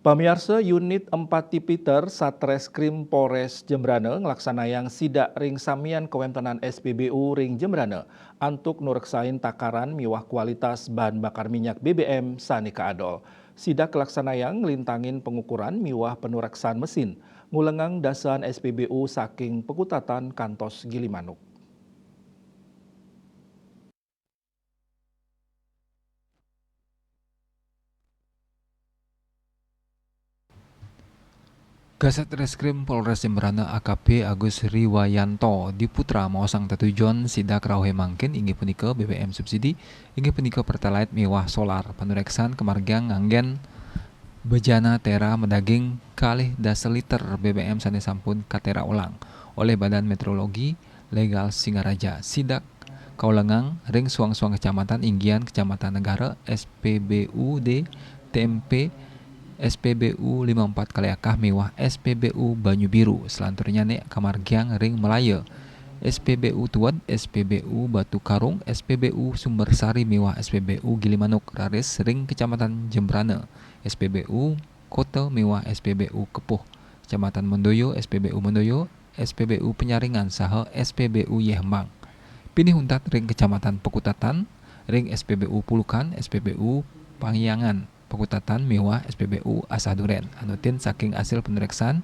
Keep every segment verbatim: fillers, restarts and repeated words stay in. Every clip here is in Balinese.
Pamiarsa, Unit empat Tipiter Satreskrim Polres Jembrana nglaksanayang sidak ring samian kawéntenan S P B U ring Jembrana antuk nureksain takaran miwah kualitas bahan bakar minyak B B M sané kaadol. Sidak kalaksanayang nglintangin pangukuran miwah panureksan mesin, ngulengang dasaan S P B U saking Pakutatan kantos Gilimanuk. Kasat Reskrim Polres Jembrana A K P Agus Riwayanto Diputra maosang tetujon sidak rauhé mangkin inggih punika B B M subsidi, inggih punika pertalite miwah solar. Panureksan kamargiang nganggén bejana téra madaging kalih dasa liter B B M sané sampun katéra ulang olih Badan Meteorologi Legal Singaraja. Sidak kaulengang ring suang-suang kecamatan inggihan Kecamatan Negara, S P B U D T M P, S P B U lima empat Kaliakah miwah S P B U Banyu Biru. Selanturnyané kamargiang ring Malaya, S P B U Tuwed, S P B U Batu Karung, S P B U Sumber Sari miwah S P B U Gilimanuk, raris ring Kecamatan Jembrana, S P B U Kota miwah S P B U Kepuh, Kecamatan Mondoyo, S P B U Mondoyo, S P B U Penyaringan saha S P B U Yéhembang. Pinih untat ring Kecamatan Pakutatan, ring S P B U Pulukan, S P B U Pangyangan Pakutatan miwah S P B U Asah Durén. Anutin saking asil panureksan,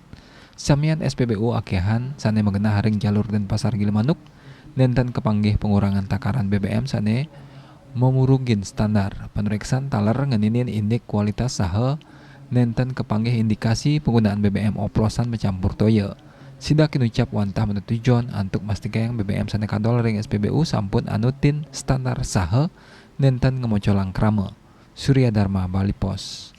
samian S P B U akéhan sané magenah ring jalur Denpasar Gilimanuk, nénten kapanggih pangurangan takaran B B M sané mamurugin standar. Panureksan taler ngeninin indik kualitas saha nénten kapanggih indikasi panggunaan B B M oplosan macampur toya. Sidak kinucap wantah matetujon antuk mastikayang B B M sané kaadol ring S P B U sampun anutin standar saha nénten ngamocolang krama. Surya Dharma, Bali Post.